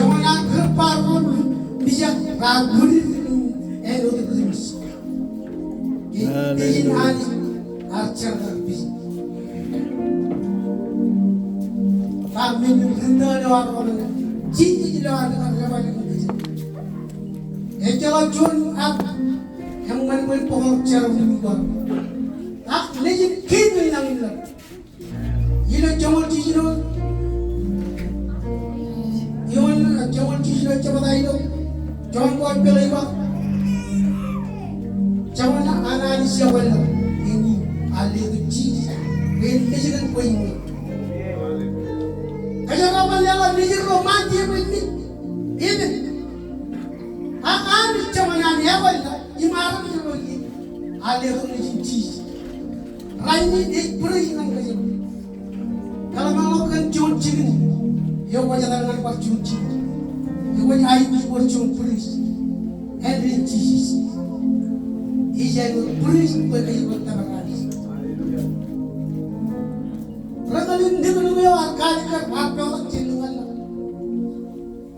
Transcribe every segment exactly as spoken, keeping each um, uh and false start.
Joñan an kōrā bar ro mijak raar wūnin āinwōt ri Jemes. Ke, Hallelujah. Nejin Anij ear jeḷā pijin. Ba men ri tōl eo ar ro ṇe, Jisōs ilo an kar ḷap ḷọk ijin. Ejjeḷọk juon ad eṃṃan bwe en bōkḷọk jerọwiwi ko ad. Ak nejin kein eo inañin ḷọk. Ilo joñoul jiljino, ioon joñoul jiljino jebta ilo, joñan gospel eo ej ba, joñan an Anij ekwōḷḷọk, eñin ear letok Jisōs bwe en mejken bwe en ṃōj. Kōjeraaṃṃan leḷọk nejin ro ṃaan je bwe en mej, epen. Ak Anij joñan an ekwōḷḷọk im armej ro ie, ear letok nejin Jisōs. Rainin ej praise ñan Kōjro. Kōḷmānḷọkjeṇ juon jikin eo kwōj etal ñan bar juon jikin eo kwōj aikuj bwe juon praise. Āindein Jisōs. Ij aikuj praise bwe kōjro tōpar Anij. Ri tōl in nuknuk eo ear kaalikkar, ear peḷḷọk jān lōñḷọk.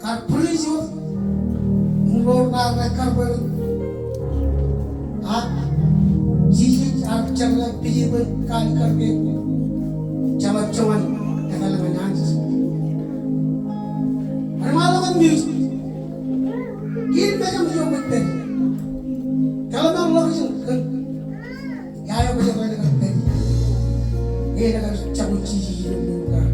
Kar praise Irooj im ro raar ekkar bwe ren. Ak Jisōs ear jeḷā pije bwe en kaalikkar ke jeḷā joñan etal ñan Anij. Ren ṃaanḷọk in music. Kiin mejaṃ ijo kwōj pād ie. Kōḷmānḷọkjeṇ kōn ia eo kwōj pād ie. Eo ekar jako Jisōs ilo mour ko ad.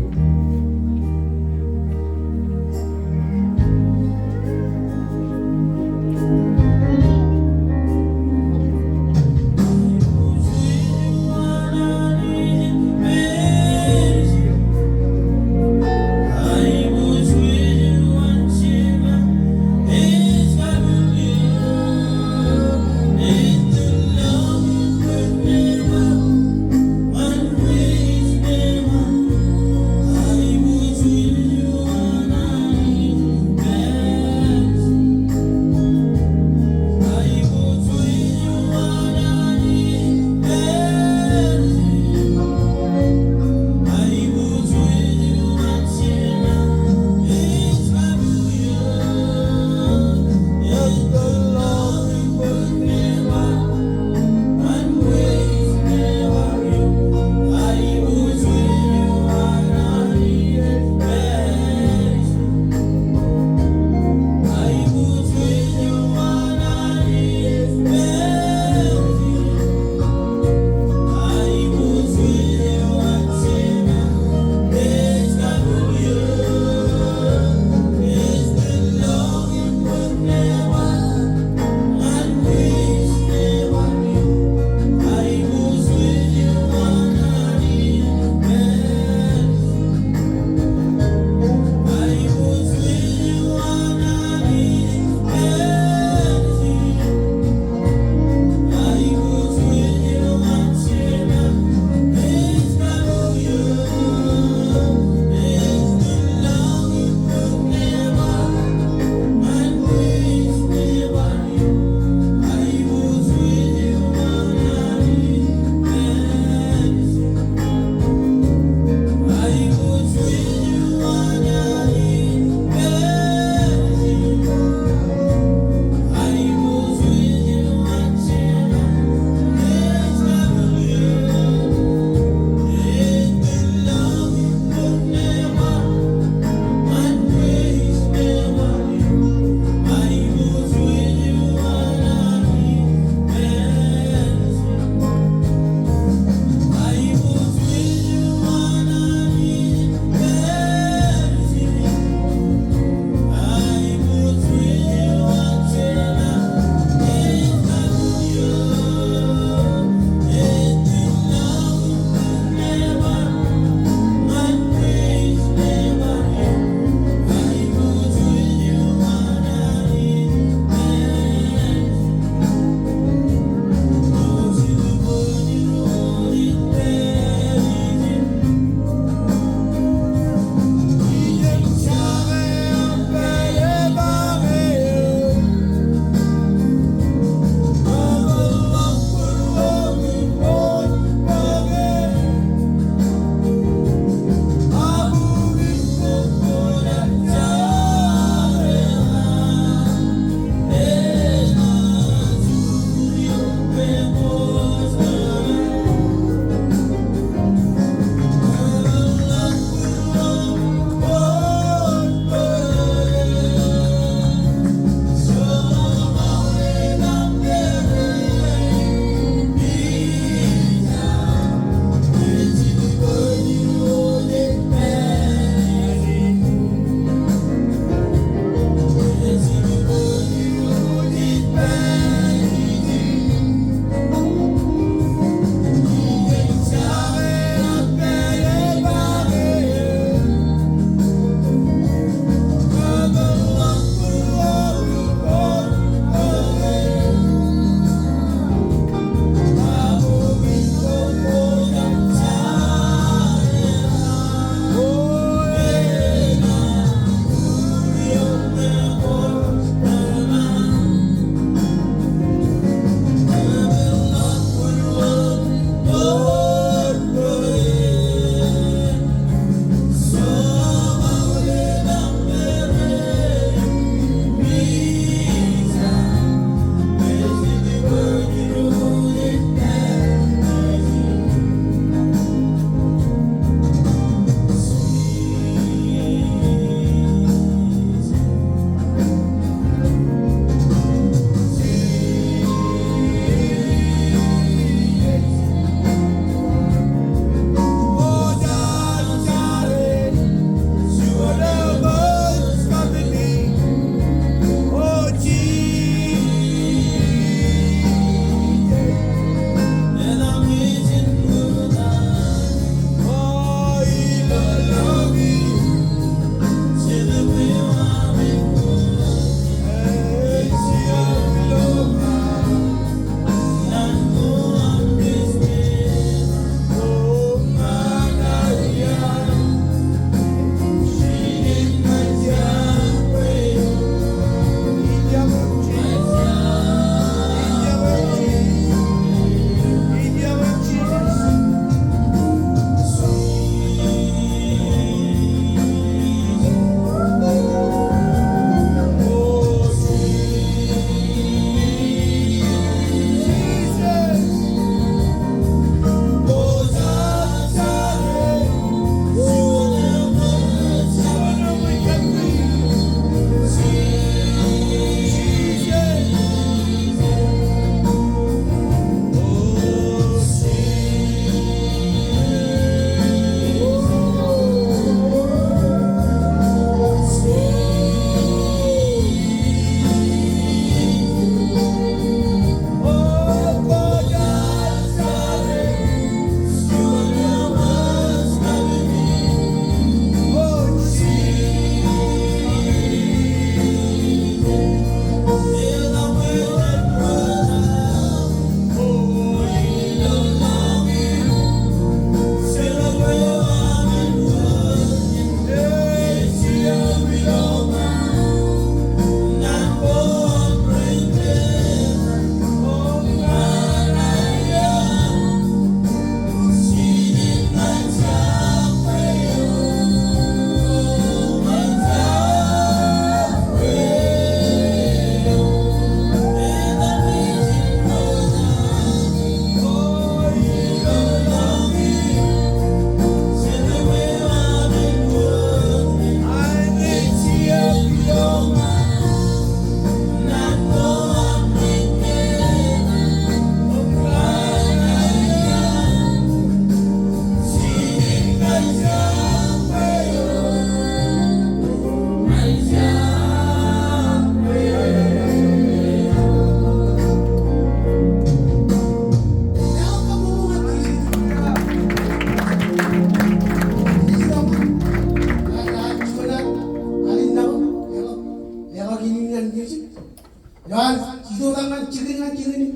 Eo an, itoitak ñan jikin ñan jikin in.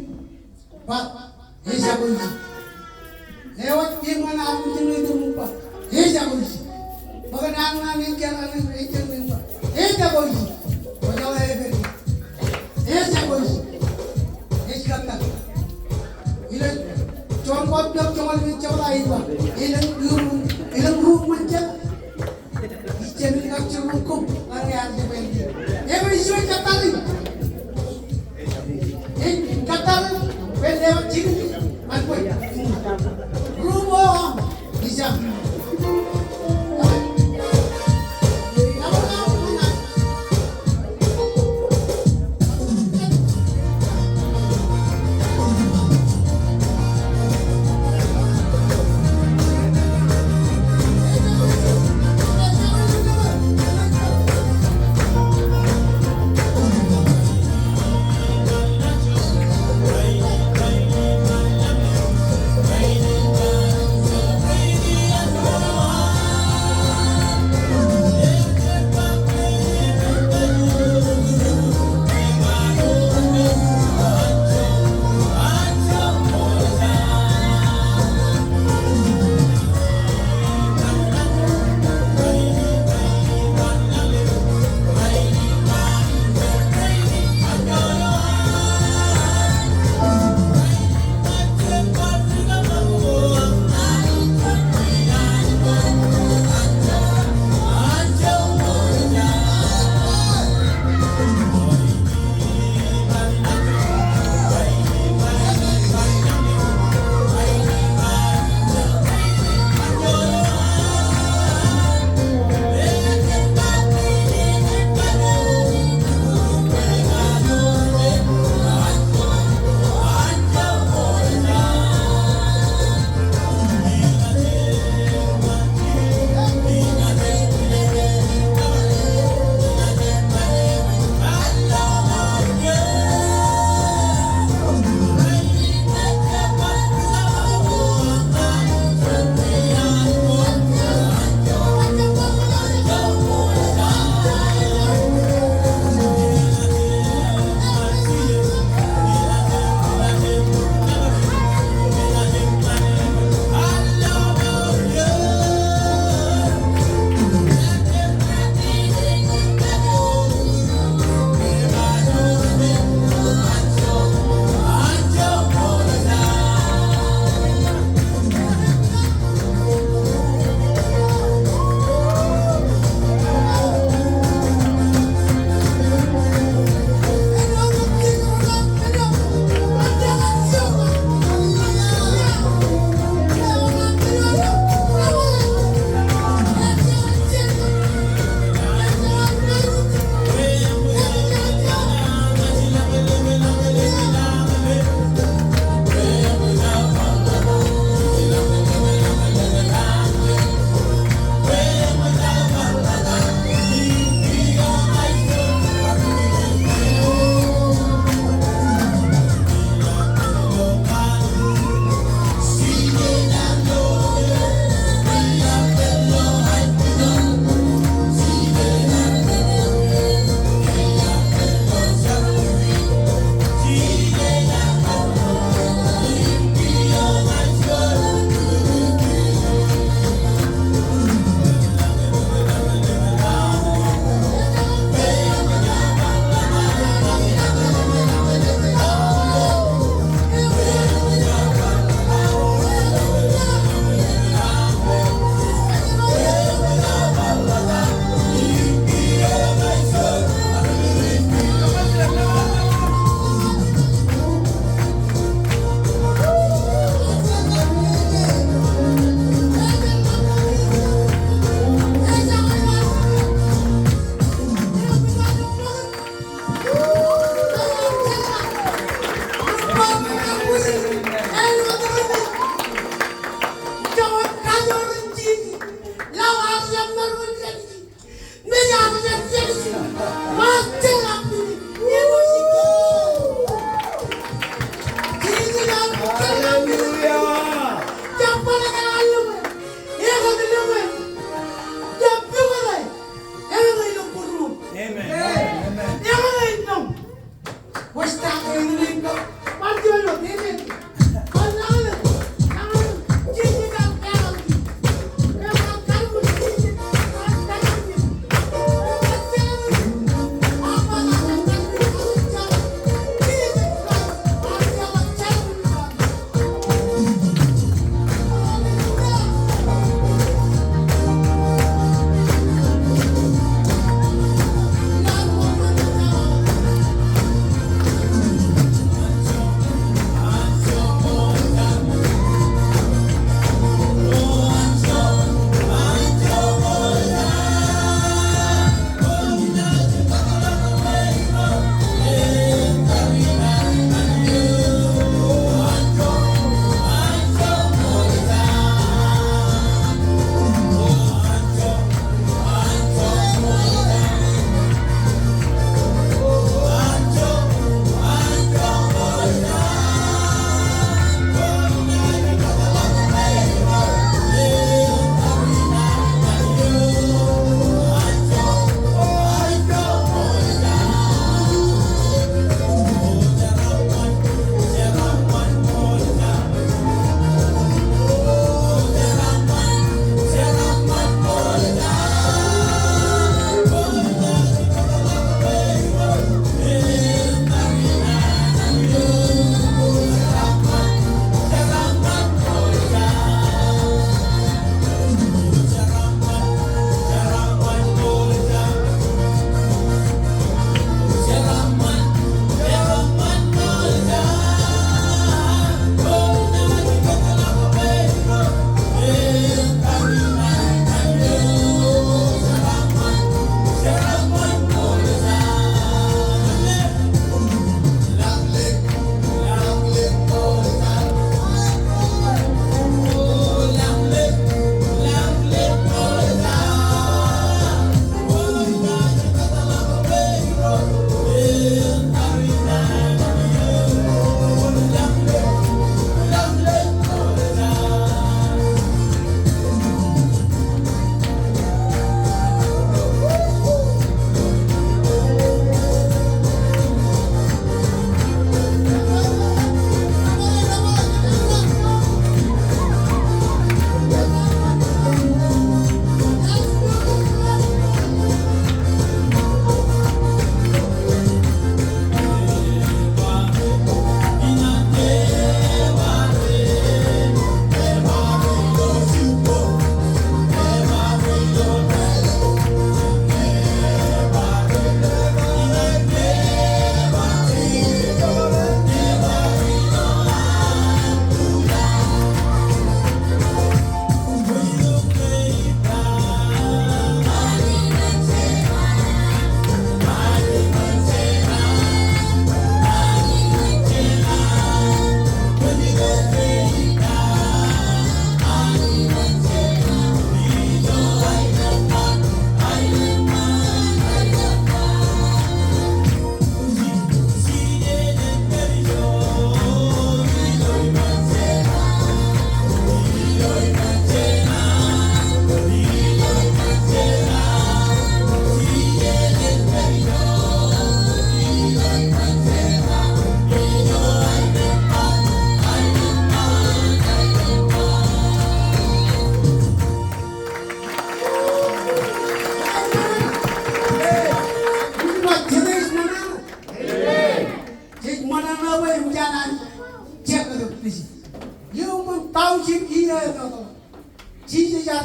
Ba, ejako ije. Ewōr im ñan armej in rej ba, ejako ije. Bwe kōn an ñan ejjeḷọk ñan ejjeḷọk im ba, ejako ije. Kwōjeḷā epād. Ejako ije. Ej kōttar. Ilo Jon bōk joñoul emān jebta ej ba, elōñ ru, elōñ ru eṃṃan jeḷā. Ij jab kajjioñ kōm ñan ear jab ālikin. Ej kōttar in. Ej kōttar in. Bwe en jikin ñan kwe. Ru eo aṃ. Ijab.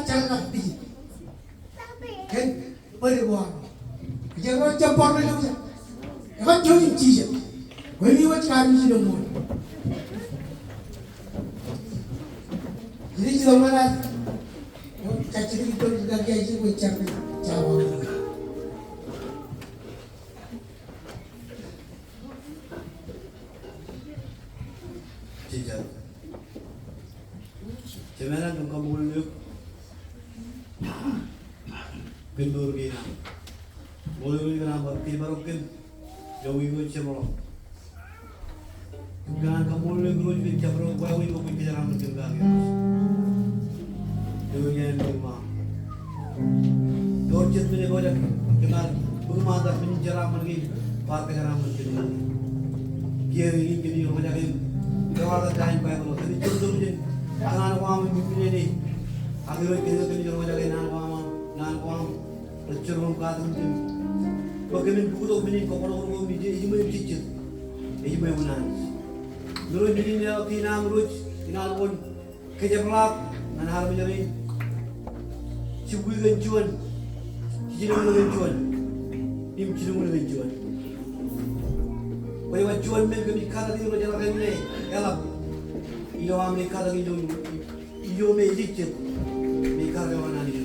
Jar kab pijin. Kōn bōd eo aṃ. Kōjeañ ro jab bar ilo jar. Ekwe jouj im jijet. Kwe im iwōj kaaruj ilo ṃool. Ij itok ṃōṇōṇō. Jajjitōk ilo jar kōn jabdewōt. Jejjet. Jemem ej kaṃṃoolol eok kōn mour kein aṃ. Mour kein aṃ bar kōjparok kōm ilo wiik eo ej jeṃḷọk. Kōm kōṇaan kaṃṃoolol eok Irooj kōn jabdewōt wāween eo kwōj kōjeraaṃṃan kōm kaki. Eo ej āinwōt ṃaan. Ewōr jet men eo ej kōm ar bōk ṃaantak men in jeraaṃṃan kein, bar kōjeraaṃṃan kōm. Kiiō in kōmij roñjake im kōṃṃan ta in Baibōḷ. Kōmij jomjom jān naan ko aṃ im men in. Ak Irooj kōmij roñjake naan ko aṃ, naan ko aṃ rej jeraṃṃan kōm im bwe kōmin bōktok men in kōṃṃan ko im ej, ej ṃweo im jejjet. Ej ṃweo im Anij. Irooj men in leḷọk kein aṃ Irooj, kōn an kwōn kōjepḷaak ñan armej rein. Jibukwi kōn juon, jilñuul kōn juon, im jilñuul kōn juon. Bwe ewōr juon men kōmij katak ilo jeḷā ke eḷap ilo am naaj katak ilo, ilo me ejejjet, me katak ilo an Anij.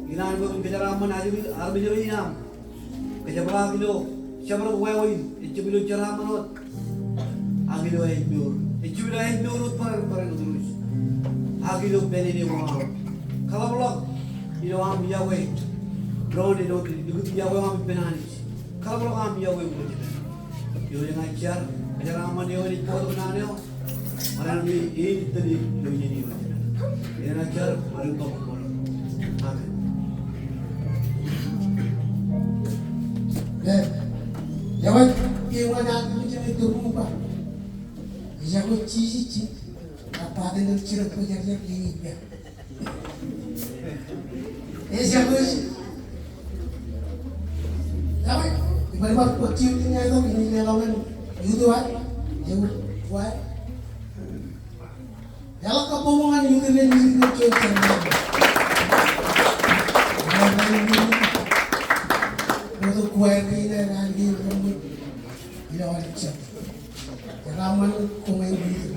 Ikōṇaan bwe kōm kōjeraaṃṃan armej rein aṃ. Kōjepḷaak ilo jabdewōt wāween, ejjab ilo jeraaṃṃan wōt. Ak ilo āinmour. Ejjab ilo āinmour wōt barāinwōt, barāinwōt Irooj. Ak ilo pālele ko aṃ. Kaḷapḷọk ilo am yokwe. Doon ilo likūt yokwe eo aṃ ippān Anij. Kaḷapḷọk am yokwe Irooj. Irooj eñin jar, kōjeraaṃṃan eo enaaj bōktok naan eo. Barāinwōt in ej tōl ilo iien eo. Enaaj jar, barāinwōt in kaṃṃoolol. Amen. Amen. Ewōr, ewōr an ijin ej tōl ruo ba. Ejako jijet, ak barāinwōt jijet bwe jar jar in ej ba. Ej jako. Ewi, ibar ibar ko jiw in ej jako in ej leḷọk ñan youth eo aer. Youth eo aer. Eḷak kab bōk ñan youth eo aer in ej jako. Bōktok choir kein aer an kein rej ṃōj. Ilo aolep jab. Jeraaṃṃan koṃ youth eo.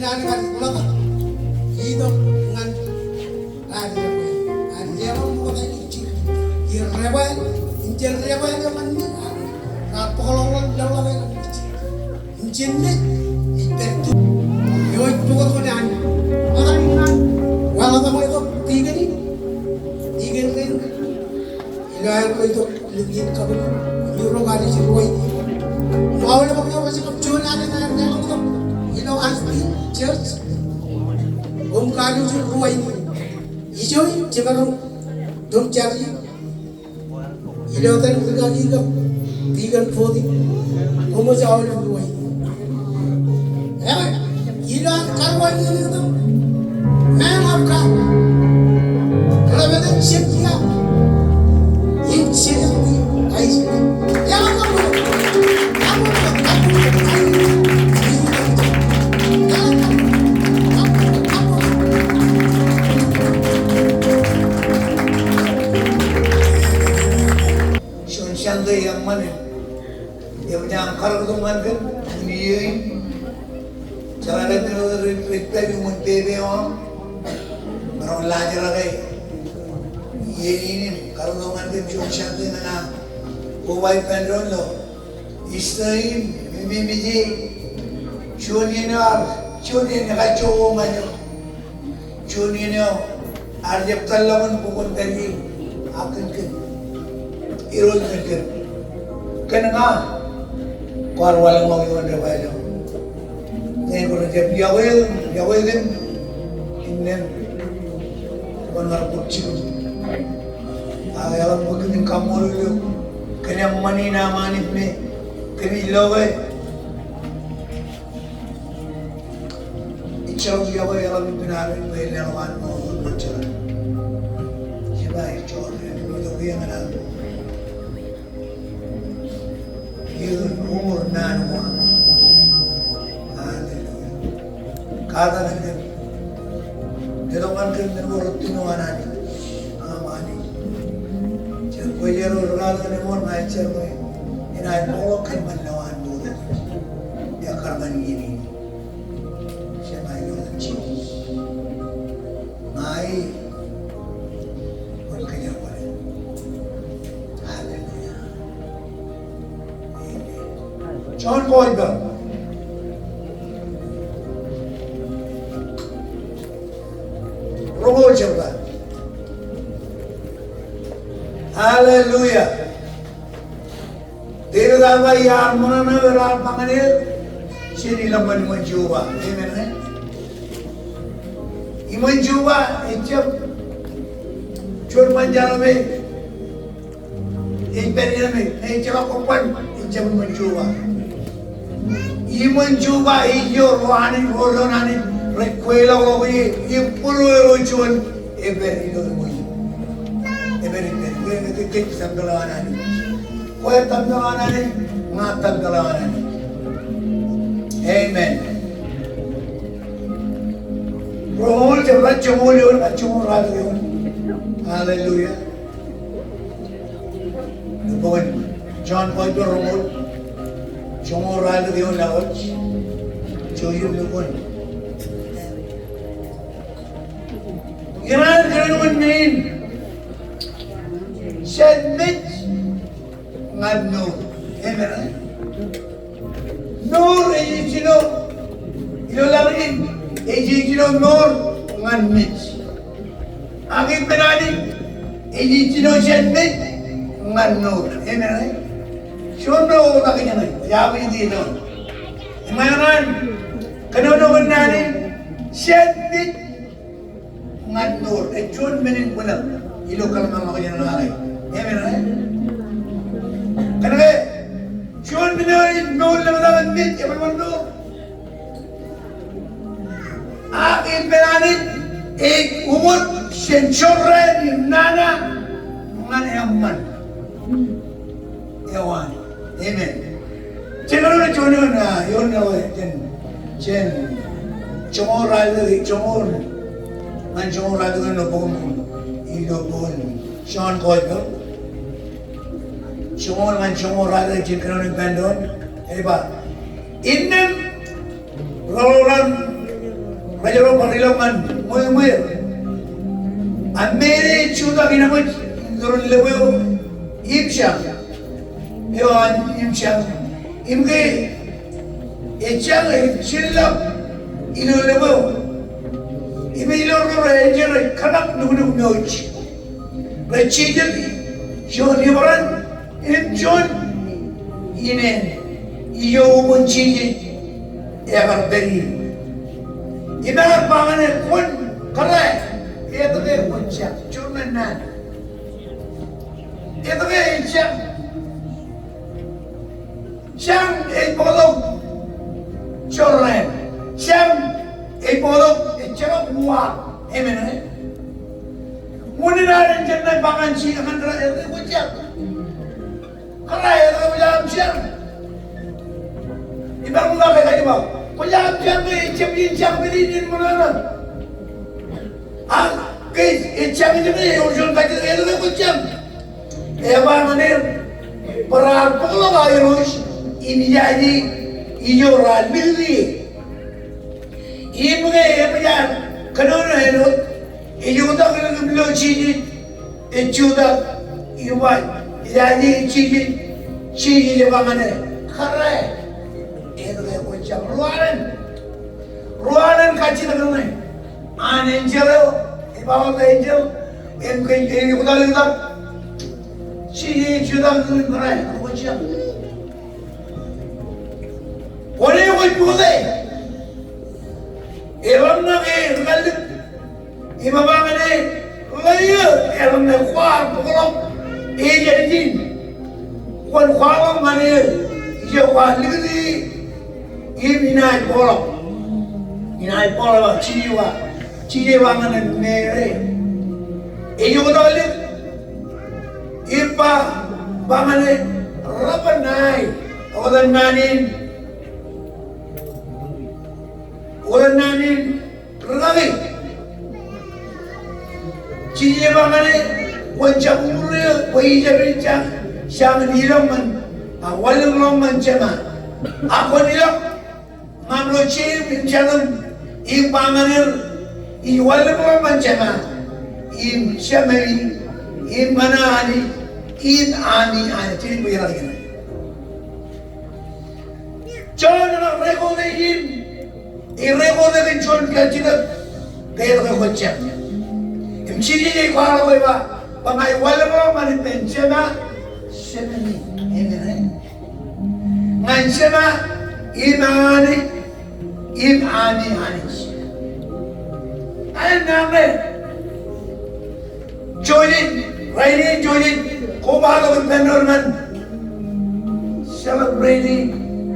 An kar ḷotak itok ñan raan debwāāl. An leḷọk ṃokta ijin. Ij debwāāl, injen debwāāl eo ñan men, raar bōkḷọk ḷọk leḷọk eo ñan ijin. Injen men, ij pād tok. Eo ej bōktok an. Ḷotak in an. Wa ḷotak eo tok tikōn in. Tikōn in. Ilo aer ḷotak ilo iien kabuñ, im ro kajjitōk ruwaini. Im aolep ro rej kab juon alen aer leḷọk tok ilo Anstey Church. Koṃ kajjitōk ruwaini. Ijo in jemaroñ itok jar ie. Ilo etan rikaki kab tikōn bōti. Koṃ wōj aolep ruwaini. Amen. Ilo an karuwainene tok. Man of God. Reverend Cynthia. In Jesus' name. Amen. Juon Sunday eṃṃan in. Eṃōj aṃ karōk tok ñan kōm, iien in. Jeḷā ḷọk men eo rej, rej pād iuṃwin pepe eo aṃ. Maroñ laajrak e. Iien in, karōk tok ñan kōm juon Sunday ñan aṃ koba ippān doon ilo Easter in, im, im ije. Juon iien eo ear, juon iien eo ekajjojo ñan eok. Juon iien eo ear jab tōllọk in bok in pād ie, ak kōn kōm. Irooj kōn kōm. Kōn ña, kwaar wanlōñḷọk ioon debwāāl eo. Ñe kwōn jab yokwe, yokwe kōm. Innām kwōn kar bōk jikin. Ak eḷap bwe kōmin kaṃṃoolol eok kōn eṃṃan in aṃ Anij me kōmij lo ke. Ejjeḷọk yokwe, eḷap ippān ad bwe en leḷọk an mour ilo ṃōn jeḷā. Jema ejjeḷọk itok iien ñan an. Iien uñūr naan ko aṃ. Hallelujah. Katakin kōm. Letok ñan kōm men ko rettino an Anij. Aṃ Anij. Jen kwe jar ro rikaki ñan eṃool ña ij jar bwe enaaj ṃool kōn men ko an mour. Ekkar ñan iien in. Jema ilo etan Jisōs. Ña ij kwōn kōjerbale. Hallelujah. Amen. Jon Gospel. Roñoul jebta. Hallelujah. Devid ear ba, iar ṃōṇōṇō raar ba ñan eō, jen ilọk ñan iṃōn Jeova. Amen, eh? Iṃōn Jeova ejjab juon ṃōn jeḷā me ej pād iien me, ejjeḷọk kōban, ejjab iṃōn Jeova. Iṃōn Jeova ej ro Anij, ro doon Anij rej kweilọk ḷọk ie, im bōro ro juon epād ilo iṃōj. Epād ipād, kwe ke, ke tempel eo an Anij. Kwe tempel eo an Anij, ña tempel eo an Anij. Amen. Roñoul jebta, joñoul eoon, ak joñoul ralitōk eoon. Hallelujah. Bok in Jon Gospel roñoul, joñoul ralitōk eoon, ak ej jouj im lukkuun. Ikōṇaan kōnono in men in. Jen mej ñan mour. Amen. Mour ej jino, ilo laḷ in, ej jino mour ñan mej. Ak ippān Anij ej jino jān mej ñan mour. Amen. Juon eo oktak ijeṇe, ej aikuj ilo. Im ikōṇaan kōnono kōn naan in, jān mej ñan mour, ej juon men in bwilōñ ilo kōḷmānḷọkjeṇ eo aō. Amen, amen. Kōnke juon men eo ej mour ḷọk ñan mej, eban wōt mour. Ak ippān Anij ej ukōt jān jorrāān im nana ñan eṃṃan eo an. Amen. Jen kōnono juon eoon, ah, eoon eo, jen, jen, joñoul ralitōk, joñoul, ñan joñoul ralitōk ilo bok in, ilo bok in Jon Gospel. Joñoul ñan joñoul ralitōk, jen kōnono ippān doon. Ej ba, innām ro ro raar Rej ro bar ilọk ñan ṃweo ṃweo. Ak meñe ej jutak inaaj ṃōj in tōre in lōb eo im jañ. Eo an im jañ. Im ke ej jañ ej jillọk ilo lōb eo. Im ej ilo ro rej kōṇak nuknuk mour. Rej jejjet juon ibran im juon inen ijo ubōn Jisōs ekar pād ie. Im ekar ba ñan e, kwōn kōrā, etke kwōn jañ? Juon ṇe naan. Etke ej jañ? Jañ ej bōktok jorrāān. Jañ ej bōktok ejjeḷọk uwaak. Amen, eh? Ṃōṇōṇō in jen ba ñan Jisōs, ñan kōrā, etke kwō jañ? Kōrā, etke kwō jañ im jañ? Im bar ṃōk ke ej ba, kwō jañ im jañ ke ejjab in jañ pād in ṃōṇōṇō. Ak ke ej jañ, ej jañ, ej juon kajjitōk, etke kwō jañ? Ej ba ñan er, barāinwōt bōkḷọk aō Irooj in ijaje ijo raar likūt ie. Im ke eṃōj an kōnono āinwōt, ej oktak ilo Jisōs, ej jutak, im ba, ijaje Jisōs, Jisōs ej ba ñan e, kōrā, etke kwō jañ? Ruwaan, ruwaan kajjitōk ṇe. An enjeḷ eo, ej ba wōt enjeḷ, im ke ej oktak ilo, Jisōs ej jutak im kōrā, kwō jañ? Kwōn eo kwōj pukot e? Eḷaññe ke ri-kallib im ba ñan e, ḷeo, eḷaññe kwaar bōkḷọk ejān in, kwōn kwaḷọk ñan e ijo kwaar likūt ie, im inaaj bōkḷọk. Inaaj bōkḷọk, Jisōs ej ba. Jisōs ej ba ñan Meri, ej oktak lik, im ba, ba ñan e, Rabonai, oktak naan in, oktak naan in rūkaki. Jisōs ej ba ñan e, kwōn jab uñūr eō bwe ij jab in jañ, jañ in ilọk ñan, a, wanlōñḷọk ñan Jema. Ak kwōn ilọk ñan ro jeiū im jatūṃ im ba ñan er, ij wanlōñḷọk ñan Jema im Jememi im ñan Anij im ami Anij. Jen bōk ilo iien in. Jon ej record e im, ej record e kōn juon kajjitōk, ke etke kwō jañ? Im Jisōs ej kwaḷọk e, ej ba, bwe ña ij wanlōñḷọk ñan ippān Jema, Jememi. Amen, eh? Ñan Jema, im Anij, im ami Anij. Āinwōt ṇe, Joseph, rainin Joseph, kobatok ippān doon ñan celebrating,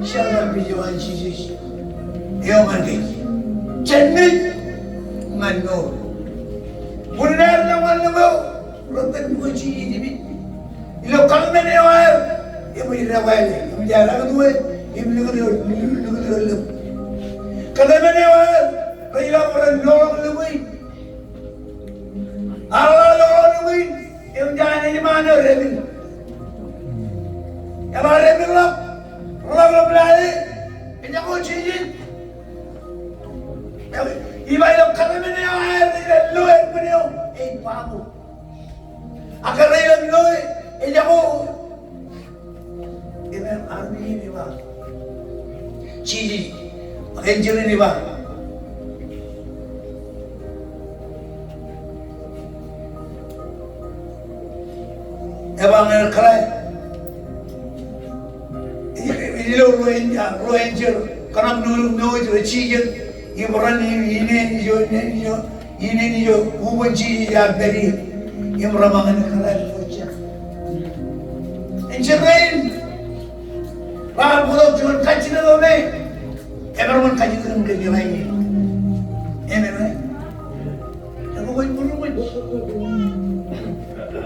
celebrate eo an Jisōs eo ñan kōj. Jān men ñan mour. Ṃōṇōṇō in ḷọk ñan lōb eo, rej pād ñan Jisōs im ilo kōtmān eo aer, im rej dāpwāāle, im rej dāpwāāle, im likūt ilo, likūt ilo lōb. Kōtmān eo aer, rej ḷak rej loḷọk lōb in. Ak ḷak loḷọk lōb in, im ej an ejṃaan eo dāpin. Eḷak dāpin ḷọk, ḷọk lōb lale, ejako Jisōs. Ej ba ilo kōtmān eo aer, ilo lōb eo, ej ba ṃōk. Ak ke rej ilo lōb eo, ejako. Im armej in ej ba. Jisōs, ak enjeḷ in ej ba. Ej ba ñan kōrā. Ilo ro en-, ro enjeḷ, kōṇak nuknuk mour rej jejjet, im ran im inen ijo, inen ijo, inen ijo, ubōn Jisōs ej pād ie. Im rej ba ñan kōrā, kwō jañ? Enjeḷ rein raar bōktok juon kajjitōk eo me emaroñ in kajjitōk ñan kōj rainin. Amen, right? Etke kwōj būruōm?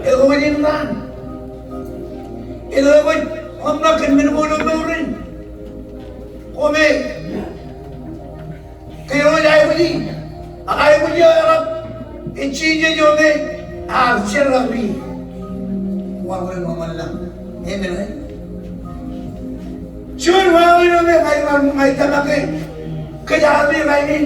Etke kwōj inaan? Etke kwōj ḷōmṇak kōn men ko ilo mour in? Ko me ke Irooj aikuji, ak aikuji eo ekar, ej Jisōs eo me ear jerakwi. Wōnṃaanḷọk. Amen, right? Juon wāween eo me ña ij, ña ij tōmak ke kōj armej rainin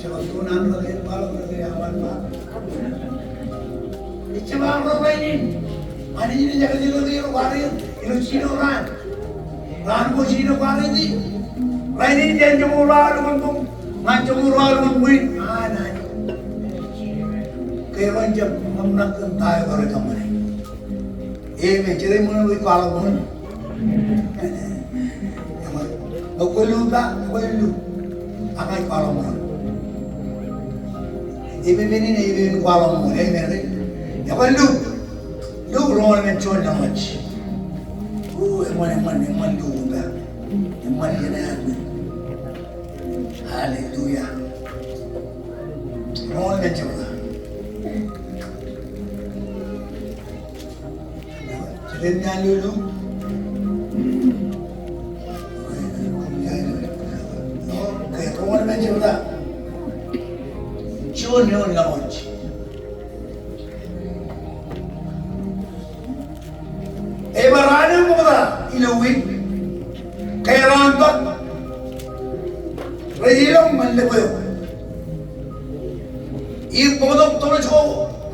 Jekar tuun an rot in kwaḷọk rot in aṃ ba. Ejjab aṃ ro rainin. Anij ej ekōjkan er kwaar ilo jidik raan. Raan ko jidik kwaar ej. Rainin jān jemūḷ ruo aolep im ṃōk ñan jemūḷ ruo aolep im ṃōk an Anij. Ke eḷap jab ṃōk kōn ta eo rej kōṃṃane. Amen. Jen ṃōṇōṇō im kwaḷọk ṃool. Eṃṃan. Eokwe lu ta, eokwe lu. Ak ij kwaḷọk ṃool. Amen, amen, amen, kwaḷọk ṃool. Amen, amen. Eokwe lu. Lu, roñoul emān juon ñan wōj. Uu, eṃṃan, eṃṃan, eṃṃan lu ta. Eṃṃan iien eo an. Hallelujah. Roñoul emān jebta. Jen lelōñ. Okay, roñoul emān jebta. Juon eoon ñan wōj. Ej ba raan eo ṃokta ilo wiik, ke raan tok rej ilọk ñan lōb eo. Im bōktok toḷ ko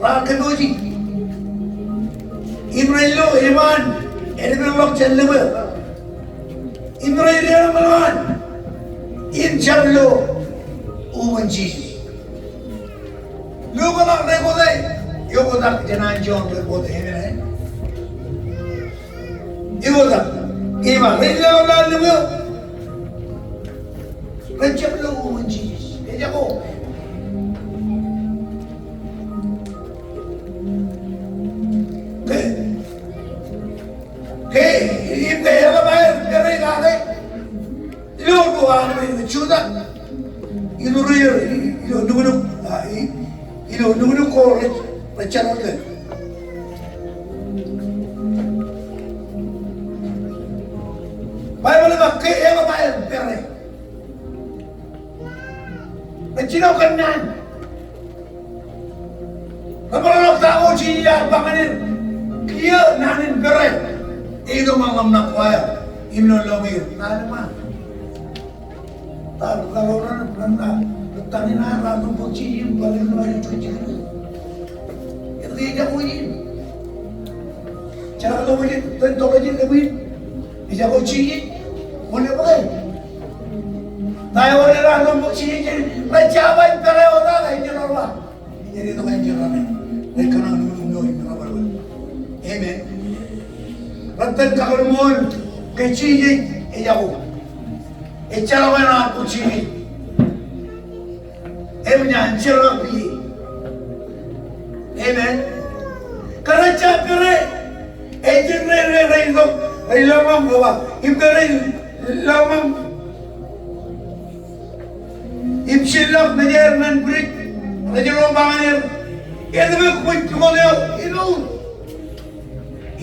raar kōpooji. Im rej lo eṃṃaan edepeḷḷọk jān lōb eo. Im rej deḷọñ ṃōḷ an. Im jab lo uṃwin Jisōs. Lo kōtak rej kōtā, eo kōtak jān an juon rej kōtā, amen, amen. Eo kōtak, ej ba, rej lo kōtak lōb eo. Rej jab lo uṃwin Jisōs. Ejako. Ke, ke, im ke eḷap aer pere kake. Ilo ruo aolep eo rej jutak. Ilo ri, ilo nuknuk, a, i, ilo nuknuk ko rej, rej jeḷā ke. Baibōḷ ej ba ke eḷap aer pere. Ej jino kōnnaan. Rej bar ḷọk ta ko Jisōs ear ba ñan er. Kiiō naan in pere. Ej itok ñan ḷōmṇak ko aer. Im ilo lọñier. Naan in ṃaan. Ta ḷọk ro ren, ren, ren, ren, ta in an ren bōk Jisōs im bar ilo ṃaan ilo jikin. Etke ejako ijin? Jekar tokjān, tokjān lōb in. Ejako Jisōs, ṃool eok ke? Ta eo rej ḷak bōk Jisōs, rej jab bar pere eo ta, rej jeḷā ba. Ej itok enjeḷ raṇe. Rej kōṇaan nuknuk eo im rej bar. Amen. Rej tōl kakōḷmānḷọkjeṇ ke Jisōs ejako. Ejjeḷọk eṇ an bōk Jisōs. Im ñan jeḷā bwe. Amen. Ke rej jab pere. Ejin ro, ro, ro, ro, rej lọmọm, ro ba, im ke rej lọmọm. Im jillọk mejeir ñan bwidej, rej lo ba ñan er, etke kwōj pukot eo ilo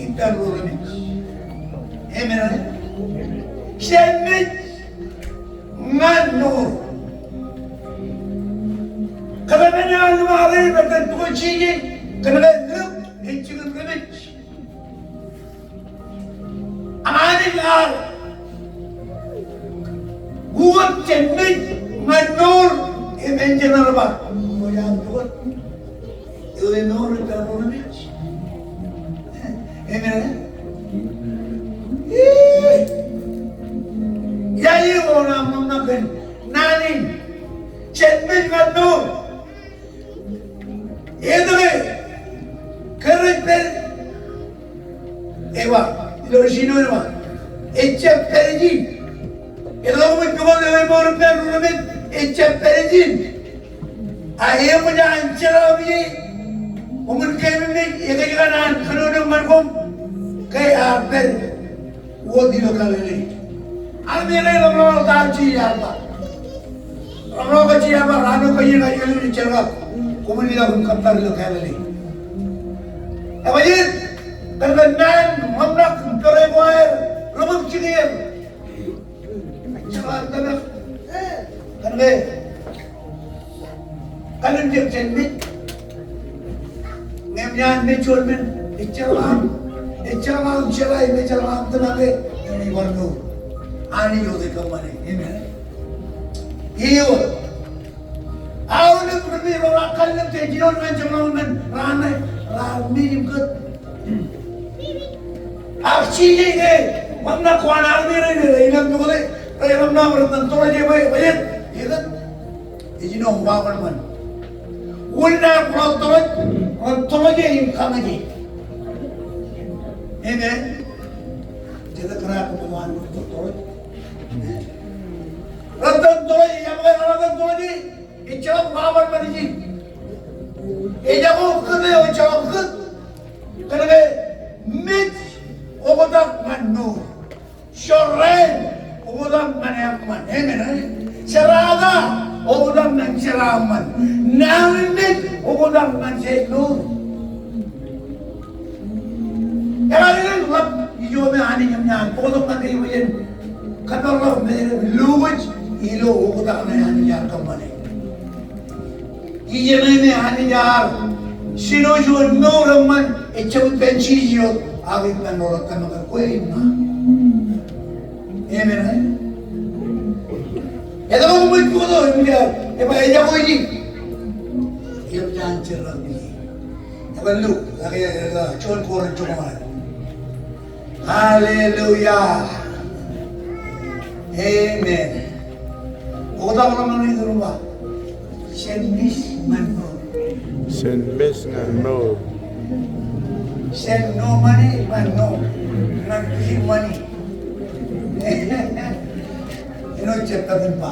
im pād ro remej. Amen. Jemej ñan mour. Kōtmān eo an ṃaare ej pād pukot Jisōs, kōnke eok ej jikin remej. Anij ear ukōt jemej ñan mour im en jenar ba, eo ej mour ej pād ro remej. Amen. Ii. Ia eo ej ṃōṇōṇō kōn naan in, jemej ñan mour. Etke ke rej pād, ej ba, ilo jino ej ba, ejjab pād ijin. Etke kwōj pukot eo ej mour im pād ro remej, ejjab pād ijin. A eṃōj an jeraaṃṃan, koṃwin keememej, ekōjkan an kōnono ñan koṃ, ke ear pād wōt ilo Galili. Armej ro ḷapḷọk ta eo Jisōs ear ba. Ḷapḷọk eo Jisōs ear ba, raan eo kajjien kajjojo ej jerkak, koṃwin ilọk im kōttar ilo Galili. Ej ba, ej, kōn ke naan ṃōṇōṇō im pere ko aer, rej bōk jikier. Ejjeḷọk tōmak. Kōn ke kallimjek jān mej. Ñe eṃōj an mej juon men, ejjeḷọk aṃ, ejjeḷọk aṃ jeḷā im ejjeḷọk aṃ tōmak ke eṃōj bar mour. Anij eo ej kōṃṃane. Amen. Eo. Aolep ri-mej ro raar kallimjek jān jinoin ñan jeṃḷọkin men, raan ṇe, raar mej im kōt. Ak Jisōs ke ṃōṇōṇō ko an armej rein, rej ilọk ṃokta, rej ilọk ṇa, rej itōn tōḷōj e bwe, bwe jet, jet. Ej jino waḷọkḷọk ṃōṇōṇō. Wūnin aer ḷọk tōḷōj, ḷọk tōḷōj e im kaṃōj e. Amen. Jet kōṇaan ṃōṇōṇō an tōḷōj. Rej itōn tōḷōj e, ej ba ke rej itōn tōḷōj e. Ejjeḷọk waḷọkḷọk ijin. Ejako kōt eo, ejjeḷọk kōt. Kōnke mej oktak ñan mour. Jorrāān oktak ñan eṃṃan. Amen, eh? Jerata oktak ñan jeraaṃṃan. Naan in mej oktak ñan jān mour. Ekar ḷap ijo me Anij eṃōj an bōktok ñan kōj bwe jen kōpeḷḷọk mejeḷ in lo kwōj ilo oktak ṇe Anij ear kōṃṃane. Ijeṇe me Anij ear jino juon mour eṃṃan, ejjab ippān Jisōs wōt, ak ippān ro rej tōmak kwe im ṇa. Amen, eh? Etke kwōj pukot eo, im ej ba ejako ijin. Eṃōj an jerkak ijin. Ej ba Luk, ak ej ba juon Korint joñoul ṇe. Hallelujah. Amen. Oktak ḷọk ṇe ilo ruo. Jemej ñan mour. Jemej ñan mour. Jān ṇo ṃani, ñan ṇo, ñan kōj ṃani. Āinwōt jab pād im ba.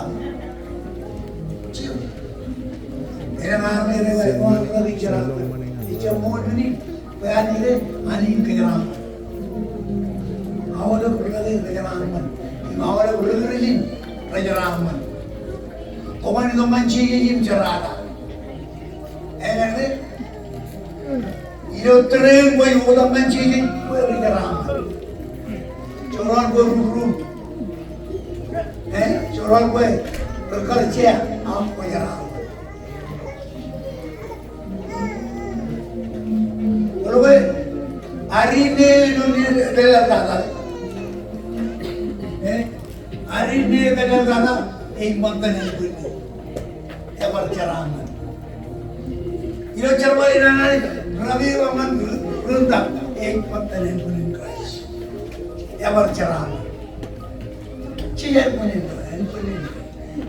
Āinwōt armej ro rej ba, ejjab ṃool men in. Bwe Anij rej, Anij in kōjeraaṃṃan. Aolep ri-kaki rej jeraaṃṃan. Im aolep ri-kaki rej, rej jeraaṃṃan. Koṃwin itok ñan Jisōs im jerata. Āinwōt ilo tōre in kwōj oktak ñan Jisōs bwe rej jeraaṃṃan. Jorrāān kwe rūm. Eh, jorrāān kwe ri-kar jea, aṃ kwō jeraaṃṃan. Ilo ke, arin eo ej lōñ in ej lōñ tata. Eh? Arin eo ej lōñ tata, ej ṃōttan ānbwinnin. Ebar jeraaṃṃan. Ilo jerbal in an Anij, ri-kaki ro ñan ri-, ri-tata, ej ṃōttan ānbwinnin Kraist. Ebar jeraaṃṃan. Jej ānbwinnin, ānbwinnin.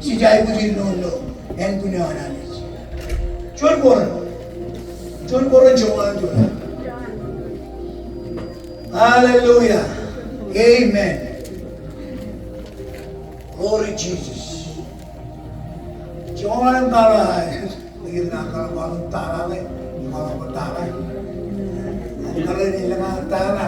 Jej aikuj in lo, lo ānbwinnin Anij. Juon Korint. Juon Korint joñoul juon. Hallelujah. Amen. Glory Jesus. Joñoul juon tata. Ij kar kōḷmānḷọk tata ṇe, kōḷmānḷọk tata. Ij kar kōḷmānḷọk tata.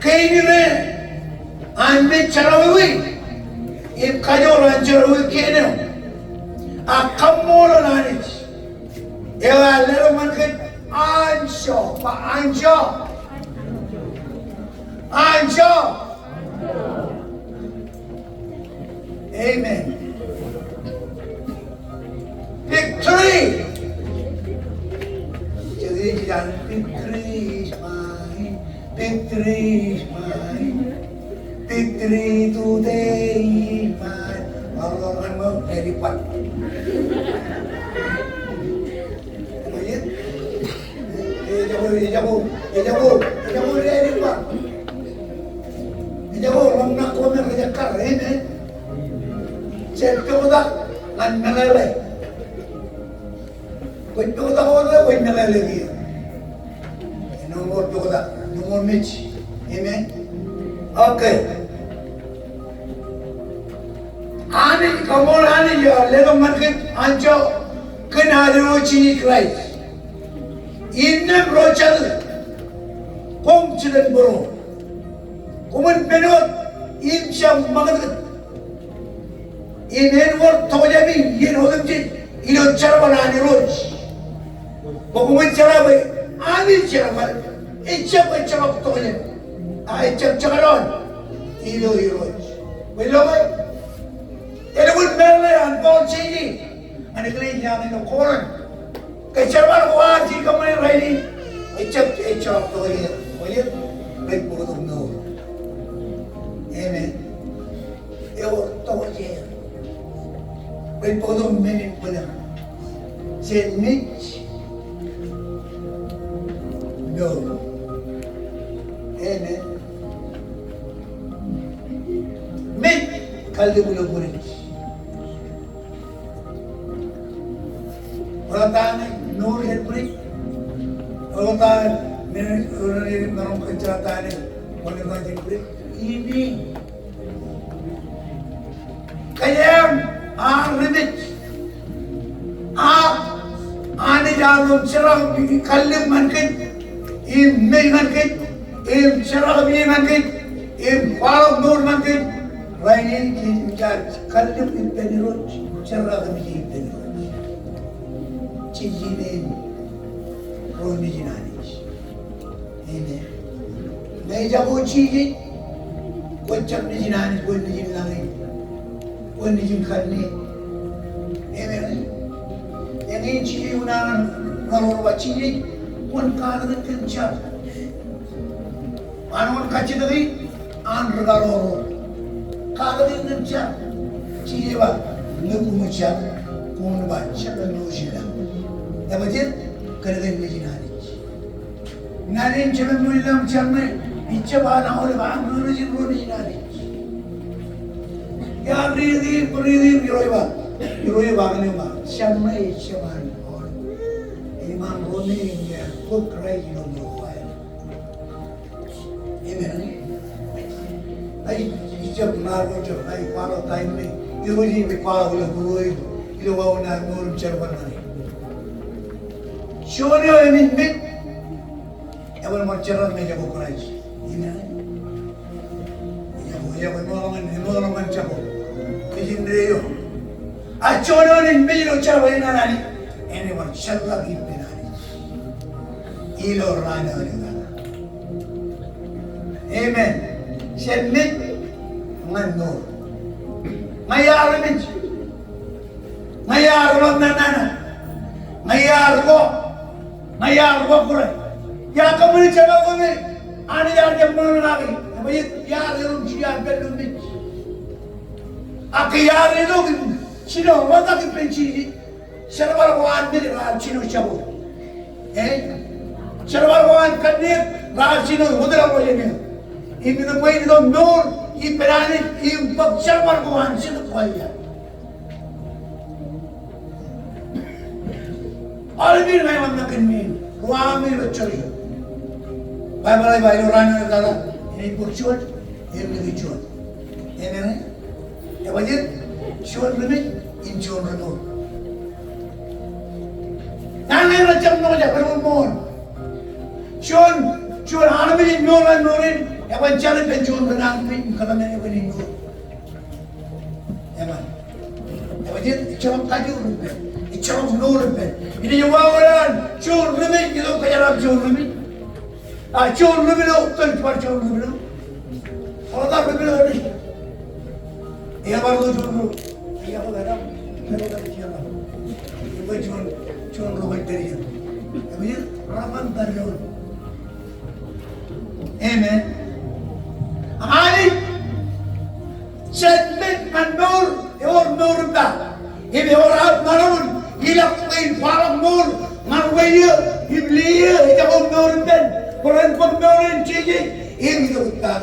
Kein ṇe an mej jerọwiwi im kajoor an jerọwiwi kein eo. Ak kaṃṃoolol Anij eo ear leḷọk ñan kōj anjọ, ba anjọ. Anjọ. Amen. Victory. Jadi, jadi, victory is mine. Victory is mine. Victory today is mine. Ḷoḷḷoḷ ñan ṃōk, very fun. Ejako, ejako, ejako, ejako, ejako, ejako, ḷōmṇak ko me rej ekkar, amen. Jen poktak ñan meḷeḷe. Kwōj poktak wōt, kwōj meḷeḷe kiiō. Āinwōt poktak, āinwōt mej. Amen. Okay. Anij, kaṃṃoolol Anij eo ear leḷọk ñan kōj anjọ kōn ad ro Jisōs Kraist. Innām ro jatū, koṃ jitōnbōro. Koṃwin men wōt im jab ṃakūtkūt. Im en wōr tokjāmi, iien otemjej ilo jerbal an Irooj. Bwe koṃwin jeḷā bwe Anij jerbal, ejjab ejjeḷọk tokjān, a ejjab jekdọọn ilo Irooj. Bwe lo ke, elukkuun meḷeḷe an Paul jeje ñan eklejia eo an ilo Korint. Ke jerbal ko ad jino kōṃṃane rainin, ejjab, ejjeḷọk tokjān, bwe rej bōktok mour. Amen. Ewōr tokjāer. Rej bōktok men in bwilōñ. Jen mej. No. Amen. Mej. Kalliṃur ilo bwidej. Ḷọk ta ṇe, mour jen bwidej. Ḷọk ta ṇe, mour jen bwidej. Im in. Kōjeañ ar ri mej. Ak Anij ear ilo jerak im kalliṃur ñan kōj, im mej ñan kōj, im jerak im mej ñan kōj, im kwaḷọk mour ñan kōj. Rainin jej jab kalliṃur ippān Irooj, jerak im mej ippān Irooj. Jej ilo ro nejin Anij. Amen. Ñe ejako Jisōs, kwōj jab nejin Anij, kwōj nejin laḷ in, kwōj nejin kanniōk. Amen. Eñin Jisōs unin an ro ro ba Jisōs, kwōn katakin kōn jar. An kwōn kajjitōk in an ri kaḷoor ro. Katakin kōn jar. Jisōs ba, ñe koṃij jar, koṃwin ba jar eo ilo jilōñ. Ebajeet, kōnke kwōj nejin Anij. Ñan in jemem ilo jar ṇe, ij jab an aolep aṃ ri nejin ro nejin Anij. Iar riiti, riiti, Irooj ba. Irooj ba ñan eō ba, jar ṇe ij jab an aolep. Im an ro nejin ro Kraist ilo ṃool. Amen. Ij, ij jab ṃaroñ jab, ij kwaḷọk taim ṇe. Irooj ej kwaḷọk ilo būruō eo, ilo wāween an mour im jerbal ṇe. Juon eo enaaj mej, eban bar jerak ñe ejako Kraist. Amen. Ejako, ejako, eṃool ñan, eṃool ñan jako. Ejin eo. A juon eo enaaj mej ilo jerbal in an Anij, enaaj bar jerak ippān Anij. Ilo raan eo enaaj Amen. Jen mej ñan mour. Ña iar mej. Ña iar ḷōmṇak nana. Ña iar ko. Ña iar ko kure. Iar kōṃṃane jerbal ko me. Anij ear jab ṃōṇōṇō kake. Ebajeet, iar elōñ, iar pād ilo mej. Ak iar ilo kōn jino ḷotak ippān Jisōs. Jerbal ko an mej raar jino jabōt. Eh? Jerbal ko an kanniōk raar jino wōtlọk ḷọk jān eō. Im ilo bwe in itok mour ippān Anij im bōk jerbal ko an Jetōb Kwōjarjar. Aolep in ña iṃōṇōṇō kōn men in, ruo aṃ ilo jọri. Baibōḷ ej ba ilo raan eo enaaj tata, enaaj bōk juon, im likūt juon. Amen. Ebajeet, juon ri mej im juon ri mour. Naan eo ejjab ṇo jab ri mour. Juon, juon armej ej mour ilo mour in, eban jar ippān juon ri naan eo im kōtmān eban in mour. Amen. Ebajeet, ejjab kajoor ippān, ejjab mour ippān. Inaaj wāween an juon ri mej, itok kōjeraaṃ juon ri mej. A juon ri mej eo, kōn bar juon ri mej eo. Ḷotak ri mej eo ṇe. Ebar ḷo juon ro. Ebar ḷo juon, juon ro bar tōl. Ebar ḷo bar tōl. Amen. Anij, jen mej ñan mour, ewōr mour im ba. Im ewōr aō maroñ in ilọk bwe in kwaḷọk mour ñan wōj eo im lio eo ejako mour ippān. Bwe ren bōk mour in Jisōs im itok ippaak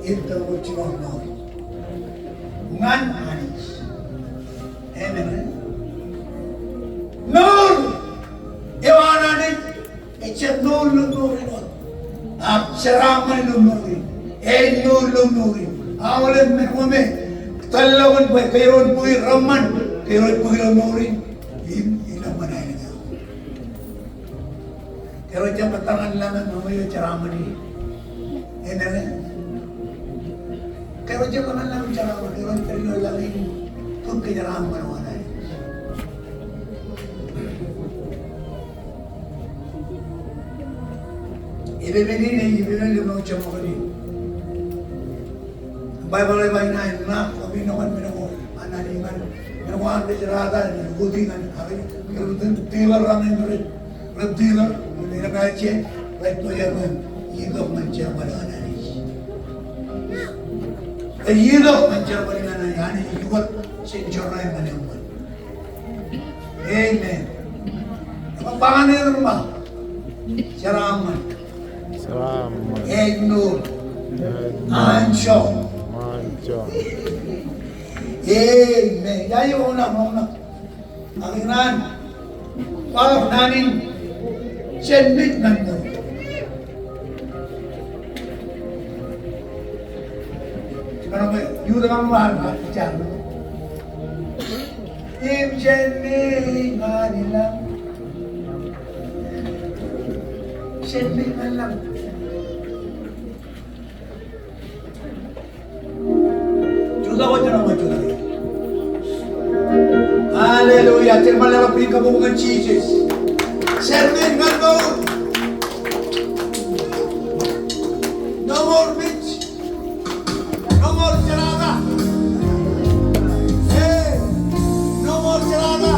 im itok ilo jibwe mour ñan Anij. Amen. Mour eo an Anij ejjab mour ilo mour in wōt. Ak jeraaṃṃan ilo mour in. Ej mour ilo mour in. Aolep men ko me tōllọkun bwe kōjro en bōk reṃṃan, kōjro en bōk ilo mour in. Im, im eṃṃan aelōñ eo. Kōjro jab bar tar ñan lañ eo, ṃōṃ eo jeraaṃṃan in. Amen. Kōjro jab bar tar ñan lañ eo jeraaṃṃan, kōjro bar tar ilo lañ in. Bōk kōjeraaṃṃan eo an Anij. Epepen in ej epepen eo ṃōk jeṃḷọkin in. Baibōḷ ej ba inaaj ṇa koṃ ilo ñan men ko an Anij ñan men ko an rej jerata ñan ukoti ñan, ak rej dealer raṇ in, rej dealer, rej dealer, rej dealer, rej dealer, rej dealer ñan jerbal eo an Anij. Ej itok ñan jerbal in an Anij ej ukōt jān jorrāān ñan eṃṃan. Amen. Ba ñan eok, jeraaṃṃan. Jeraaṃṃan. Ej mour. Ej mour. Anjọ. Anjọ. Amen. Iar ioon, ioon. Ak ikōṇaan kwaḷọk naan in, jān mej ñan mour. Im jān mej ñan ilañ. Jān mej ñan ilañ. Jutak wōt jān aṃ jutak. Hallelujah. Jen ṃōk leḷọk bwe in kabuñ ñan Jisōs. Jān mej ñan mour. No more mej. No more jerata. Hey, no more jerata.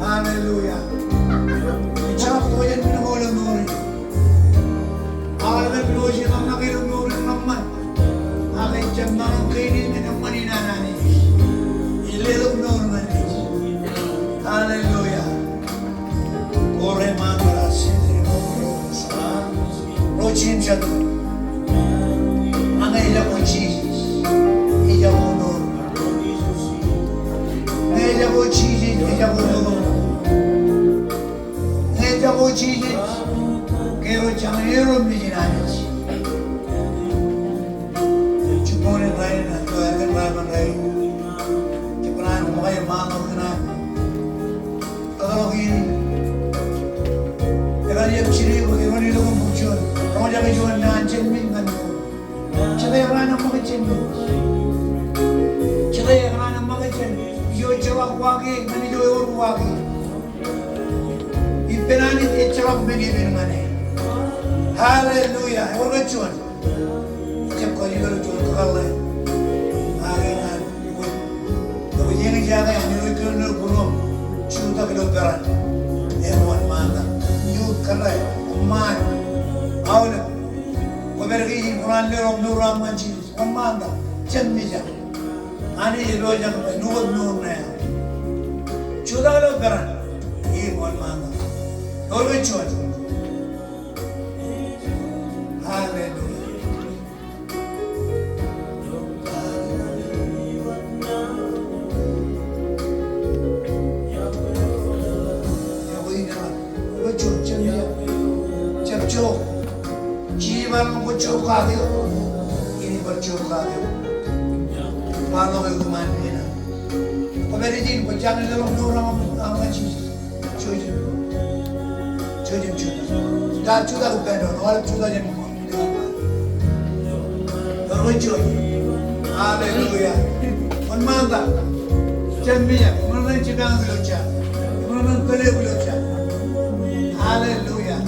Hallelujah. Ejjeḷọk tokjān men ko ilo mour in. Aolep eo ej ṃōk ilo mour in eṃṃan, ak ejjab maroñ kein in eṃṃan in an Anij. Ij leḷọk mour ñan Anij. Hallelujah. Kore ṃaan kōrā sendere ro jimjuon. Ñe ejako Jisōs, ejako Ejako, ejako Jisōs, ke ro jañin ro mejān Anij. Jibboñin rainin, ilo ālikin rainin, jibboñin ṃōkaj ṃaan eo kōṇaan. Kōtḷọk in. Ekar jab jidik bwe eṃṃan ilo kōm buk juon. Roñjake juon naan jān men ñan Jete ekōṇaan eṃṃakūt jān, jete ekōṇaan eṃṃakūt jān ijo ejjeḷọk waaki ñan ijo ewōr waaki. Ippān Anij ejjeḷọk men epen ñan e. Hallelujah. Ewōr ke juon? Ejjab kajjitōk juon kakōḷḷe. Ak eñin an, eñin an, eñin an, jutak ilo peran. Eṃṃan ṃaantak. Iuj kōrā, eṃṃaan, aolep. Kwōpād ke ij kōṇaan leḷọk mour eo aṃ ñan Jisōs. Eṃṃaan tok. Jab mejān. Anij ej pojak bwe nukot mour ṇe aṃ. Jutak ilo peran. Eṃṃaan tok. Ewōr ke juon? Hallelujah. Jab jook. Jisōs ej ba kwōj jook kake eok. Inaaj bar jook kake eok. Kwaḷọk eok iṃaan nana. Kwōpād ijin kwōj jañin leḷọk mour eo aṃ ñan Jisōs. Jouj im, jouj im jutak. Jutak ippān doon, aolep jutak jān ṃōk. Ewōr ke juon? Hallelujah. Eṃṃaan tok. Jab mejān, eṃṃan men jipañ ilo jar. Eṃṃan men kōlep ilo jar. Hallelujah.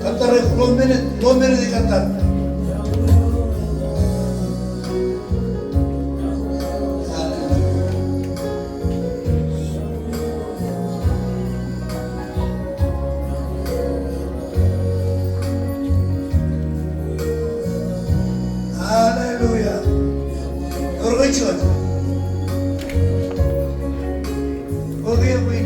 Kōttar, ruo minit, ruo minit kōttar. Hallelujah. Ewōr ke juon? Ewōr ke juon?